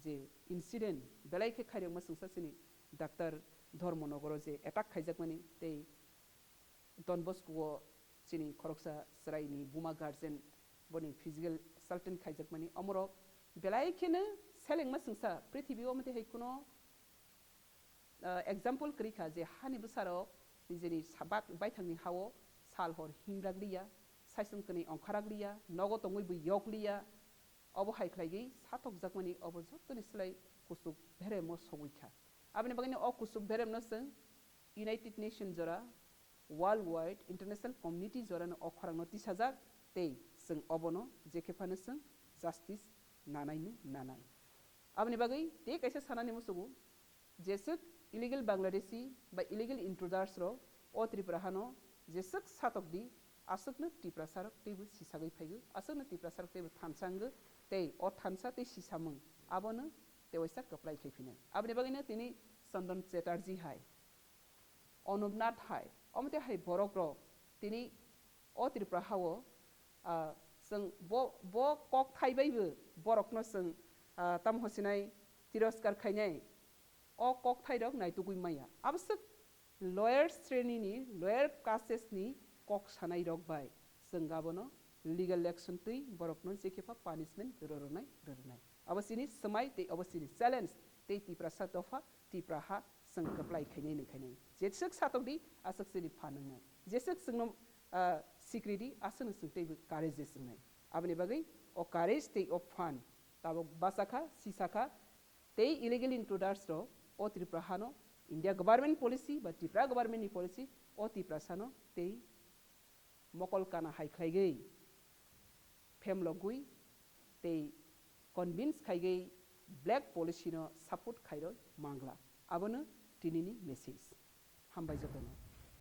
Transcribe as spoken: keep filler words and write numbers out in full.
je incident belai khe khairokma chwngsa chini Doctor Dharmanagaro je attack khaijakmani tei Don Bosco o chini khoroksa chwraini buma guardian boni physical assault khaijakmani omorok belai kheno selengma chwngsa prithibi o mate hai kuno ah, example kwrwi kha je hani bwsarok nijeni sa-, bak-, baithangni hao sal hor himrak liya, saisung kwnwi ongkharak liya, nogo tongwi bo yok liya, obo hai khlaigwi satokjakmani obo jotoni slai kuchuk beremo sogwi kha. Aboni bagwino o kuchuk beremno chwng United Nation jora, worldwide international community jorano o khorangno tisajak tei chwng obono jekhe phano chwng justice nanaino nanai. Aboni bagwi tei kaisa sanani musugo, jeswk illegal Bangladeshi ba illegal intruders rok o Tripura hano jeswk satok di, aswkno Tiprasa rok teibo sisagwi phaigo, aswkno Tiprasa rok teibo thansa wngwi tei o thansa tei sisamung abono tewaisa kwplai khai phinai. Aboni bagwino tini Chandan Chatterjee hai, Anup Nath hai, omo tei hai borok rok tini o Tripura hao, ah, chwng bo, bo kok thai bai bo borokno chwng, ah, tamo hosinai tiroskar khainai, o kok thai rok naitugwi maya. Aboswk lower sreni ni, lower cases ni kok sanai rok bai chwng abono legal action twi borokno jekhe pha punishment rwrwnai, rwrwnai. Abo chini swmai tei abo chini challenge tei Tiprasa dopha, Tipra ha chwng kwplai khainai nwi khainai. Jeswk satok di, aswk chini phan wngnai. Jeswk chwngno, ah, sikri di, aswkno chwng teibo courage wngnai. Aboni bagwi o courage tei o phan tabok bachakha, sisakha, tei illegal intruders rok o Tripura hano India government policy ba Tripura government ni policy o Tiprasano tei mokol kana hai khlaigwi, phemlogwi tei convince khaigwi black policy no support khairoi mangla. Abono tinini message. Hambai jotono.